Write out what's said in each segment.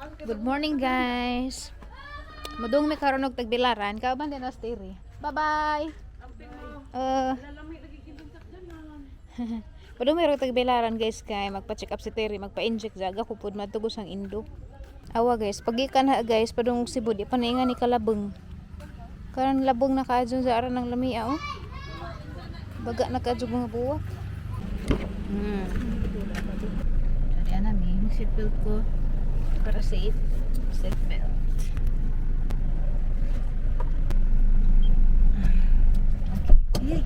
Good morning, guys. Mudong mi karon og tagbilaran, kauban din as diri. Bye-bye. Mudong mi og tagbilaran, guys, kay magpa-check up si Terry, magpa-inject jaga ko pud matugos ang indo. Awa, guys, pagikan ha, guys, padung Cebu di pa na ni kalabeng. Karon labong na kaadyon sa aran ng lamia oh. Baga na kaadyo mga buwak. Sorry ana mi, seatbelt ko para safe. Seatbelt. Okay.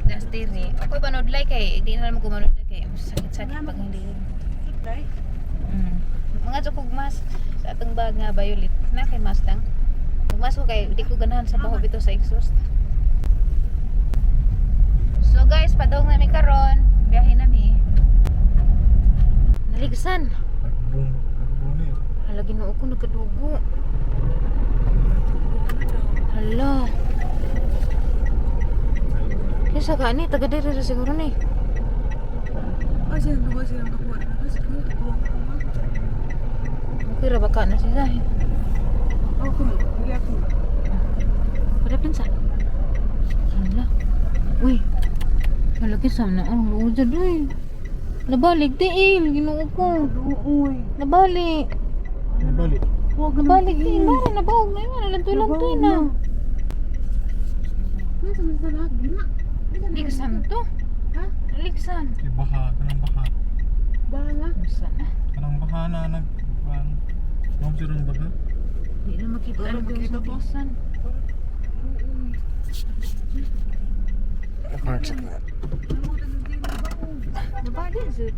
Das diri. Okay panudlay kay di na naman ko manudlay kay sakit-sakit pag hindi. Mga jud kog mask sa atong bag nga violet. Na kay mask tang. Ug mask ko kay di ko ganahan sa baho bitaw sa exhaust. So guys, padong na mi karon. Biyahe na mi. Naligsan. Nagbung, nagbung na yun. Hala, Ginoo ko, nagkadugo. Hala. Kinsa ka ni taga diri ra siguro ni. Ay, siya dugo siya nakuha na. Siguro tukuha ko ma. Okay ra baka na sila. Ako, hindi ako. Padapin sa. Hala. Uy. Hala, kinsa na ang luod uy. Nabalik tiil, Ginoo ko. Uy. Nabalik. Nabalik. Huwag Nabalik tiil, mara nabawag na yun. Lantoy-lantoy na. Nasa man sa lahat na. Ligsan to. Ha? Ligsan. Kay baha, kanang baha. Bahala. Ligsan na. Kanang baha na nag an. Ma'am sir ang baha. Hindi na makita. Wala Ano makita to. Ligsan. Park na. Nabalik sir.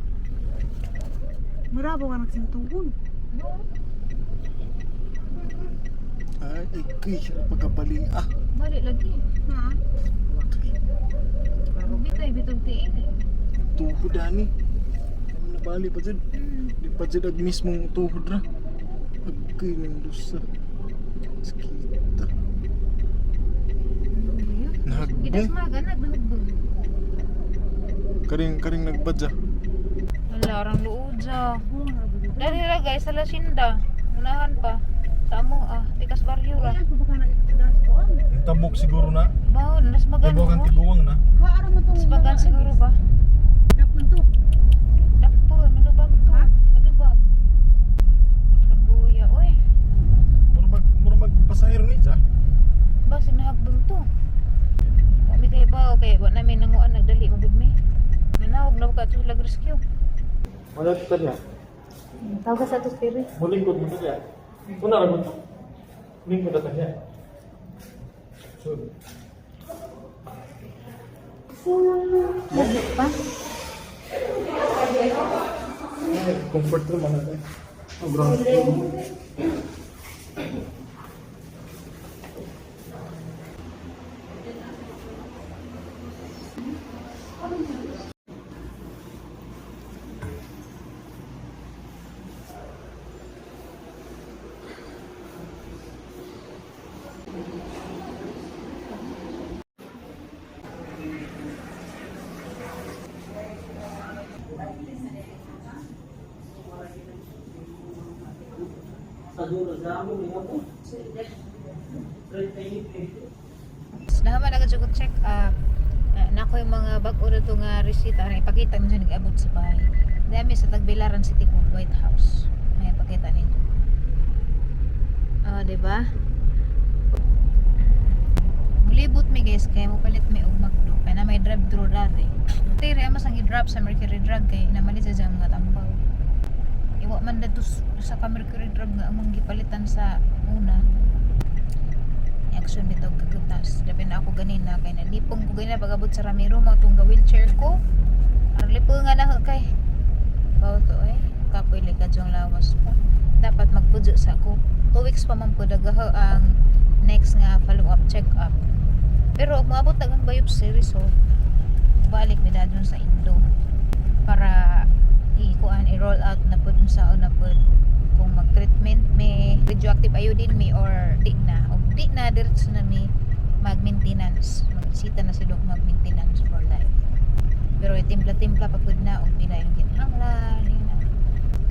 Marabo ka nagsintugon. Ay, ikay, pagkabali ah. Balik lagi. Ha? Bitay, bitog tiil. Tuhod ani. Ano nabali pa dyan? Di pa dyan ag mismong tuhod ra. Agkay ng lusa. Sakita. Gidas Nahagbong. maganag, nahugbong. Karing karing nagbadya. Wala, orang luod sa. Dari ra guys, sa Lasinda. Unahan pa. Sa amo ah, tikas baryo ra. Ay, baka na kuan. Ang tabok siguro na. Baon, nas magan Tabok ang mo. tiguang na. Kaara mo tong Nas magan siguro ba? Dapat to. Dakpo, manubag to. Ha? Manubag. Rabuya, oy. Mura mag pasahero ni ja. Ba sinahagbong to. Wa mi kay ba okay, wa namin nanguan nagdali magud mi. Nanawag na ka lag rescue. Wala kita niya. Tawag ka sa ato spirit. Mulingkod mo siya. Una ra mo. Lingkod ata niya. So, Lagi pa. comfort naman na. Oh, grabe. Nahaman agad ko check up. Na ako yung mga bag-o na to nga resita. Ano, ipakita ninyo nag-abot sa bahay. Dami sa Tagbilaran City Hall, White House. Ay, ipakita ninyo. Oh, di ba? Mulibot mi guys kay mo palit mi og McDo. Kay na may drive-thru dari. Tire mas ang i-drop sa Mercury Drug kay namalit sa mga tambaw. Iwa man dadto sa ka Mercury Drug nga among gipalitan sa una action nito kagutas. Labi na ako ganina kay nalipong ko ganina pag-abot sa Ramiro mo itong wheelchair ko. Ang lipong nga na kay. Bawo to eh. Kapoy likad yung lawas ko. Dapat magpudyo sa ako. 2 weeks pa man po dagaho ang next nga follow up check up. Pero og moabot na ang biopsy result, balik mi dadon sa Indo para i-kuan i-roll out na pud sa una pud kung mag-treatment mi radioactive iodine mi or di na og di na diretso na mi mag-maintenance, magsita na si doc, mag-maintenance for life, pero timpla-timpla pa pud na og pila yung kinahanglan yun na.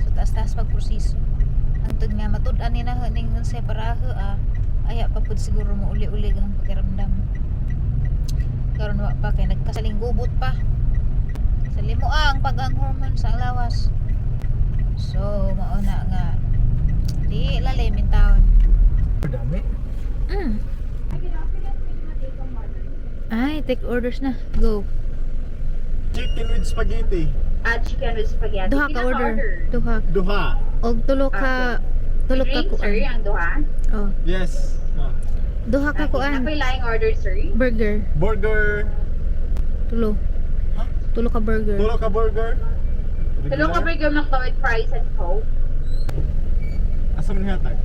So taas-taas pag proseso. Hangtod nga matud-an ni na ning unsay paraha ah. Aya pa pud siguro mo uli-uli ang pakiramdam. Karon wa pa kay nagkasaling gubot pa. Sa limo ang pag ang hormone sa lawas. So mao na nga di lalim in town. Dami. Ay, take orders na. Go. Chicken with spaghetti. Ah, chicken with spaghetti. Duha ka order. Duha. Duha. Og tulo ka Drink, sir, kuan. ang duha. Oh, Yes. Ah. duha ka Okay, kuan. Ako'y laing order, sir. Burger. Burger. Tulo. Huh? Tulo ka burger. Tulo ka burger. Tulo ka burger McDo with fries and Coke. Asa man hatag?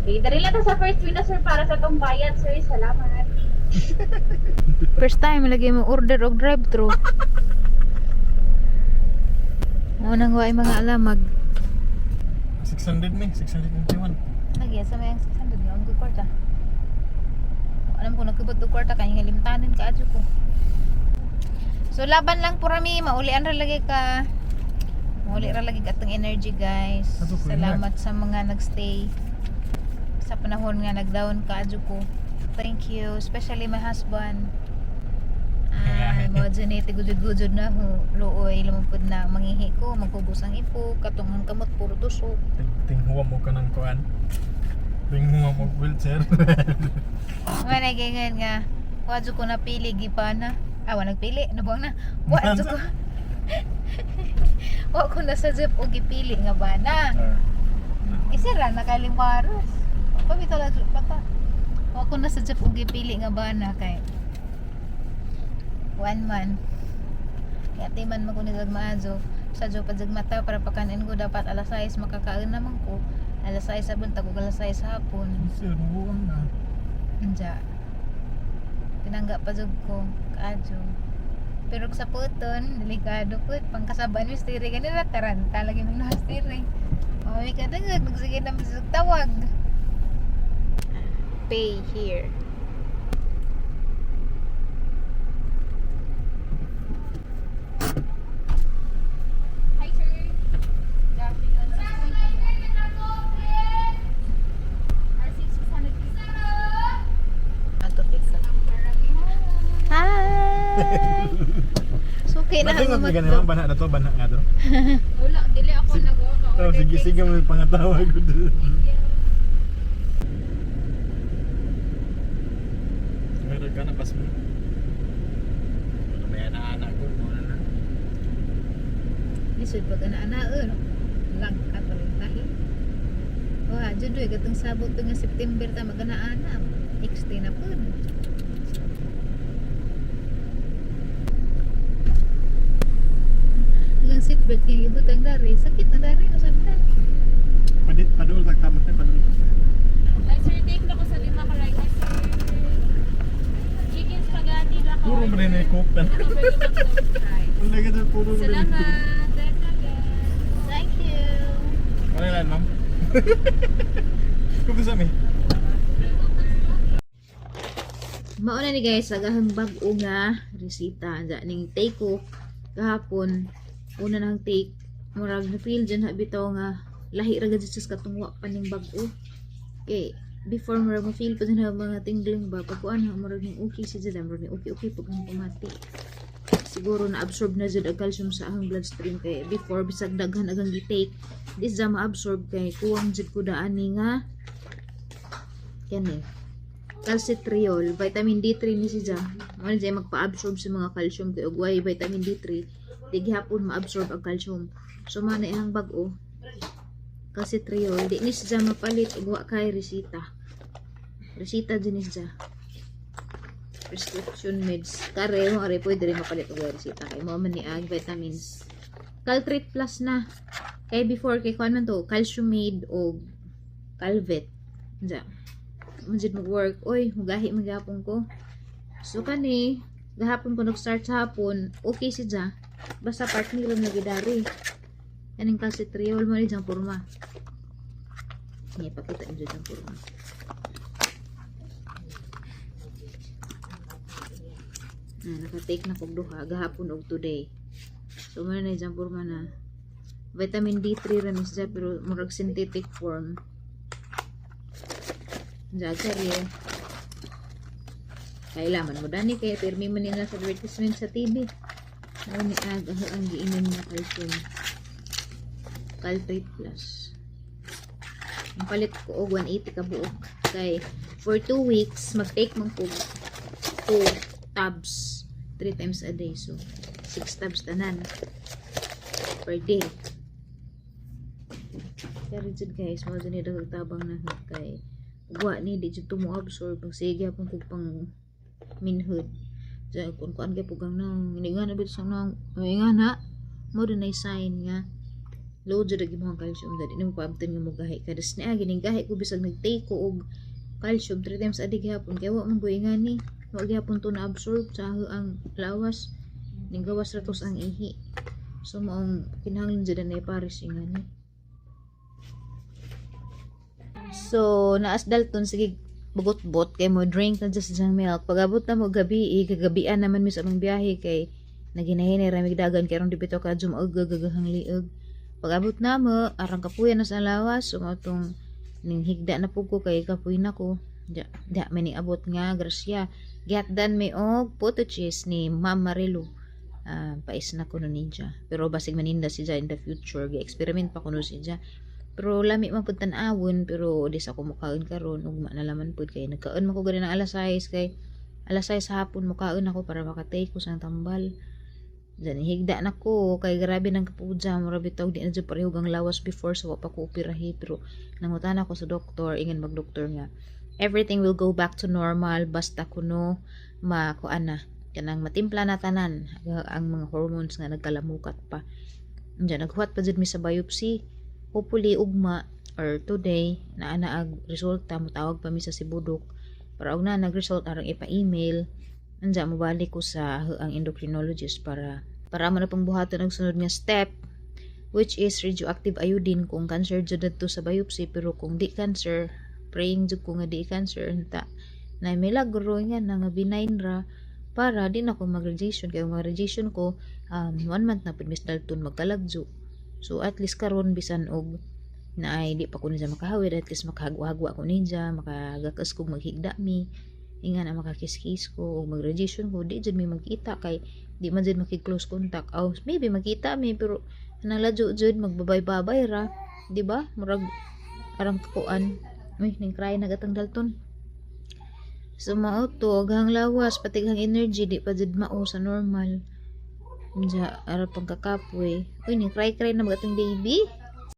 Okay, dali lang ta sa first window, sir, para sa tong bayad, sir. Salamat. First time lagi mo order og drive-thru. Mo nang way mga alamag. 600 mi, 621. Lagi sa may ang 600 nga ang kwarta. Alam ko nagkubot og kwarta kay nga limtanin ka adyo ko. So laban lang po rami, maulian ra lagi ka. Mauli ra lagi ka atong energy, guys. Ato ko, Salamat sa mga nagstay sa panahon nga nagdown ka adyo ko. Thank you, especially my husband. Ay, mo dyan eh, tigudod-gudod na ho. Luoy, lumupod na mangihi ko, magkubos ang ipo, katong ang kamot, puro tusok. Tinghuwa mo ka ng kuan. Tinghuwa mo wheelchair. Wala ganyan nga. Wadyo ko napili gipana. Ah, wa nagpili. Nabuang na. Wadyo ko. Wa ko na sa jeep o gipili nga bana. Isira na kalimaros. Pabito la pata. Wa ko na sa jeep o gipili nga bana kay one man. Kaya ti man mo ko maazo. Sa jo pa mata para pakanin ko dapat alas 6 makakaon naman ko. Alas 6 sa buntag ug alas 6 sa hapon. Sir, buwang na. Anja. Tinangga pa jud ko kaadyo. Pero sa puton, delikado pud pangkasaban mi stiri ganina taranta lagi mi na stiri. Mami ka dangag nagsige na mi sa tawag. Pay here. Hi, sir. Good afternoon. Ato pizza. Hi. Suki na Natin ang nga ganyan, bana na to, bana nga to. Wala, dili ako nag-order. Oh, sige, sige, may pangatawag ko doon. Meron ka na, pas mo. Wala may ana-ana ko, muna na. Lisod pag ana-ana lang ka tahi. Wa, jud oy katong sabot to nga September ta magana-ana. XT na pud. Ang seatbelt nga gibutang dari, sakit na dari usab na. Padit, padul, tagtamat na, padul. Ay, sir, take na ko sa lima ka rice, sir. Chicken spaghetti, laka Puro mo rin ay coke. Wala ka dyan, puro mo rin. Salamat. Drive na, guys. Thank you. Wala lang, ma'am. Kupo sa mi. Mauna ni guys, agahang bag-o nga resita anja ning take ko kahapon. Una nang take, murag na feel dyan ha bitaw nga lahi ra gud sa katong wa pa ning bag-o. Kay before murag mo feel pa dyan ha mga tingling ba pagkuan ha murag ning okay si dyan, murag ning okay okay pag ang pamati. Siguro na absorb na jud ang calcium sa ahang bloodstream kay before bisag daghan agang gi-take di siya ma-absorb kay kuwang jud ko daan ni nga kani calcitriol, vitamin D3 ni siya. Mo na siya magpa-absorb sa mga calcium kay og way vitamin D3, di gihapon ma-absorb ang calcium. So man na ihang bag-o calcitriol, di ni siya mapalit og wa kay resita. Resita din ni siya. Prescription meds. Kare mo are pwede rin mapalit og way resita kay mo man ni ang vitamins. Caltrate Plus na. Kay before kay kuan man to, Calciumade og Calvet. Diyan mo jud mag-work, oy, mugahi magapon ko. So kani, gahapon ko nag-start sa hapon, okay si Ja. Basta partner lang nagidari. Kaning calcitriol mo ni diyang porma. Ni pakita niyo diyang porma. Na, naka-take na kog duha gahapon og today. So mo na diyang porma na. Vitamin D3 ra ni siya pero murag synthetic form. Jagari eh. Kailangan mo dani kaya pirmi man nila sa advertisement sa TV. Mao ni ag ang giinom na calcium. Caltrate Plus. Ang palit ko og 180 ka buok kay for 2 weeks mag-take man ko 2 tabs 3 times a day, so 6 tabs tanan per day. Pero jud guys, mao jud ni daghang tabang na kay wa ni di jud to mo absorb ang sige gyapon kog pang minhud. Diyan kung kuan kay pugang nang hindi nga na bit sa nang nga na mo din ay sign nga low jud ang imong calcium, dali nimo paabtan nga mogahi ka. Das niya gining gahi ko bisag nag-take ko og calcium 3 times a day gihapon kay wa man ko ingani, wa gihapon to na absorb sa ang lawas, ning gawas ra tos ang ihi. So maong kinahanglan jud na pares ingani. So naas Dalton, sige bugot-bot kay mo drink na just siyang milk. Pag-abot na mo gabi, eh, kagabian naman mi sa among biyahe kay naginahinay ra mig dagan kay aron di bitaw ka jumaog gagahang liog. Pag-abot na mo, arang kapuya na sa lawas, so mao tong ning higda na pud ko kay kapuy na ko. Ja, ja may niabot nga grasya. Gihatdan mi og puto cheese ni Ma'am Marilu. Ah, pais na kuno niya. Pero basig maninda siya in the future, gi-experiment pa kuno siya. Pero lami man pud tan-awon, pero di sa ko mukaon karon, ugma na laman pud kay nagkaon man ko gani ng alas 6, kay alas 6 sa hapon mukaon ako para makatake ko sa tambal. Diyan higda na ko kay grabe nang kapudya, mura bitaw di na jud parehog ang lawas before sa wa pa ko operahi. Pero nangutana ko sa doktor, ingon mag doktor nga everything will go back to normal basta kuno makuan na kanang matimpla na tanan ang mga hormones nga nagkalamukat pa. Diyan naghuwat pa jud mi sa biopsy. Hopefully ugma or today naa na ag resulta. Motawag pa mi sa Cebu Doc para og na nag-result arang ipa-email. Anja mobalik ko sa ang endocrinologist para amo na pang buhaton ang sunod nga step, which is radioactive iodine kung cancer jud adto sa biopsy. Pero kung di cancer, praying jud ko nga di cancer unta na milagro nga na nga benign ra para di na ko mag-radiation, kay ang radiation ko one month na pud Miss Dalton magkalagjo. So at least karon bisan og na ay di pa ko niya makahawid, at least makahagwa-hagwa ko niya, makagakas kog maghigda mi inga na, makakiss-kiss ko og mag-radiation ko di jud mi magkita kay di man jud makig-close contact. Oh, maybe magkita mi pero anang ladyo jud magbabay-babay ra, di ba? Murag arang kuan. Uy, ning cry na gatang Dalton. So mao to aghang lawas pati ang energy di pa jud mao sa normal. Unja ara pang kakapoy. Uy, ning cry cry na magatong baby.